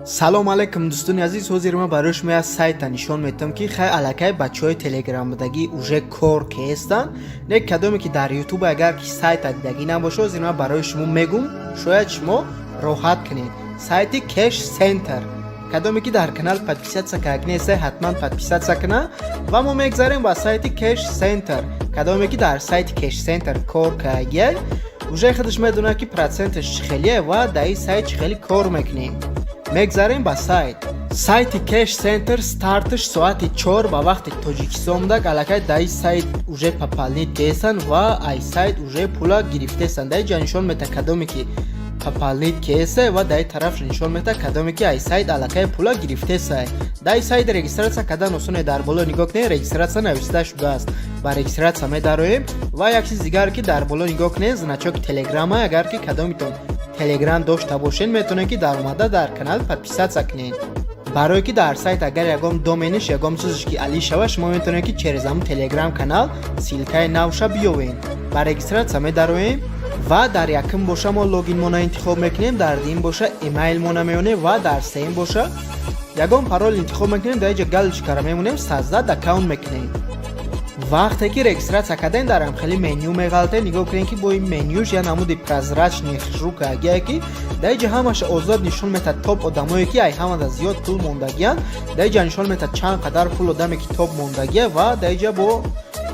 Салом алейкум, дӯстони азиз! Ҳозир ман барои шумо як сайта нишон медиҳам, ки хай, аллакай бачаҳои телеграмдагӣ уже кор кестанд. Не кадоме ки дар Ютуб агар ки сайта дидагӣ набошад, ҳозир ман барои шумо мегум, шояд шумо роҳат кунед. Сайти Кеш Центр. Кадоме ки дар канал подписаться кард неста, ҳатман подписаться куна. Ва мо мегзарем ба сайти Кеш Центр. Кадоме ки дар сайти Кеш Центр кор кардагия, уже худаш медонад, ки проценташ чӣ хелие ва дар ин сайт чӣ хеле кор мекунем. Мегзарем ба сайт. Сайти Кеш Центр старташ соати 4 ба вақти Тоҷикистон будак. Аллакай дар ин сайт уже пополнить кесанд ва ай сайт уже пула гирифтесанд. Дар ҷа нишон мета, кадоме ки пополнить кесе, ва дар ин тараф нишон мета, кадоме ки ай сайт аллакай пула гирифтесай. Дар ин сайт регистрация кардан осоне. Дар боло нигоҳ кунед, «Регистрация» нависта шудааст. Ба регистрация медароем. Ва як чиз дигар, ки дар боло нигоҳ кунед, значоки Телеграма. Агар ки кадомитон Телеграм дошта бошед, метавонед, ки даромада дар канал подписаться кунед, барое ки дар сайт агар ягон домениш, ягон чизеш ки али шава, шумо метавонед, ки через ҳамун Телеграм канал ссылкаи навша биёвед. Ба регистрация медароем ва дар якум боша мо логинмона интихоб мекунем, дар дуюм боша эмайлмона меонем ва дар сеюм боша ягон парол интихоб мекунем. Дар иҷа галочкара мемонем, «Создать аккаунт» мекунем. Вақте ки регистрация кардем, дар ҳамхели меню меғалтем. Нигоҳ кунем, ки бо ин менюш я намуди прозрачный хушрука агие, ки дар иҷа ҳамаша озод нишон метад. Топ одамое ки ай ҳамада зиёд пул мондагиянд, дар иҷа нишон метад, чанд қадар пул одаме ки топ мондагия, ва дар иҷа бо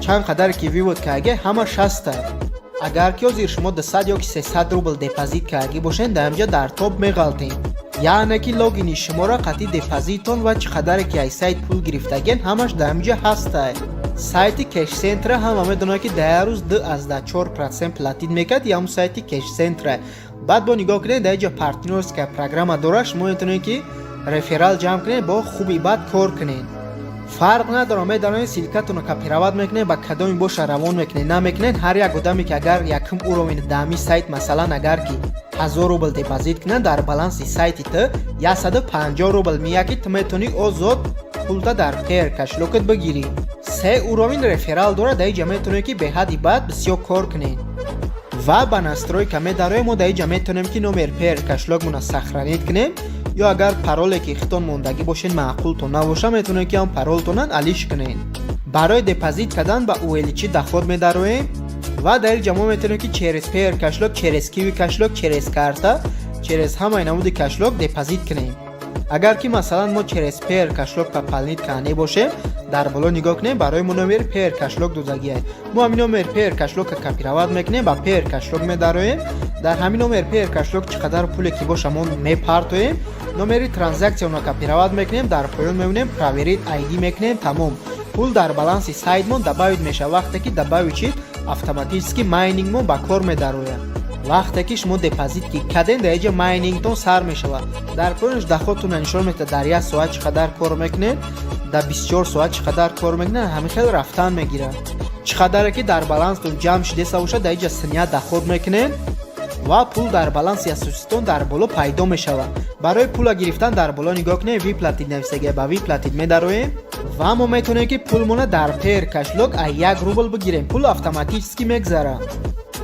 чанд қадаре ки вывод кардагия, ҳама шаста. Агар ки ҳозир шумо 200 ё ки 300 рубл депозит кардагӣ бошед, дар инҷа дар топ меғалтем, яъне ки логини шуморо қатъи депозитон ва чӣ қадаре ки аз сайт пул гирифтагиен, ҳамаш дар инҷа ҳастай. Сайти Кешцентра ҳама медонад, ки дар як рӯз 2,4% платить мекард, ям сайти Кешцентра. Баъд бо нигоҳ кунед, дар инҷа партнёрская программа дорад. Шумо метавонед, ки реферал ҷамъ кунед, бо хуби бад кор кунед, фарқ надорад. Медонед, ссылкатонро копировать мекунед, ба кадоми боша равон мекунед, намекунед. Ҳар як одаме ки агар якум уровень дами сайт, масалан, агар ки 1000 рубл депозит кунад, дар баланси сайти ту 150 рубл меяд, ки ту метавонӣ озод пулта дар Payeer кошелёкат бигирӣ. Се уровень реферал дорад. Дар иҷа метавонед, ки беҳадди бад бисёр кор кунед. Ва ба настройка медароем. Мо дар иҷа метавонем, ки номер Payeer кошелёкмона сохранить кунем, ё агар пароле ки хитон мондагӣ бошед, маъқултон набоша, метавонед, ки ҳам паролтонан алиш кунед. Барои депозит кардан ба «Увеличить доход» медароем ва дар инҷа мо метавонем, ки через Payeer кошелёк, через Киви кошелёк, через карта, через ҳамаи намуди кошелёк депозит кунем. Агар ки, масалан, мо через Payeer кошелёк пополнить карданӣ бошем, дар боло нигоҳ кунем, барои мо номери Payeer кошелёк додагиай. Мо ҳамин номери Payeer кошелёкка копировать мекунем, ба Payeer кошелёк медароем. Дар ҳамин номери Payeer кошелёк чӣ қадар пуле ки боша, мо мепартоем. Номери транзаксияро копировать мекунем, дар поён мебинем, «Проверить ID» мекунем. Тамом, пул дар баланси сайтмон добавить мешавад. Вақте ки добавить шид, автоматически майнингмон ба кор медарояд. Вақте ки шумо депозит ки кардем, дар иҷа майнингтон сар мешавад. Дар поёнаш доходтонро нишон медиҳад: дар як соат чӣ қадар кор мекунед, дар 24 соат чӣ қадар кор мекунед. Ҳамин хел рафтан мегирад. Чӣ қадаре ки дар баланстон ҷамъ шудеса бошад, дар иҷа снять доход мекунед ва пул дар баланси асоситон дар боло пайдо мешавад. Барои пула гирифтан дар боло нигоҳ кунем, «Выплатить» нависагия. Ба «Выплатить» медароем ва мо метавонем, ки пулмона дар Payeer кошелёк аз 1 рубл бигирем. Пул автоматически мегзарад.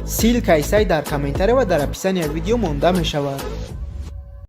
Ссылкаи сайт дар комментария ва дар описания видео монда мешавад.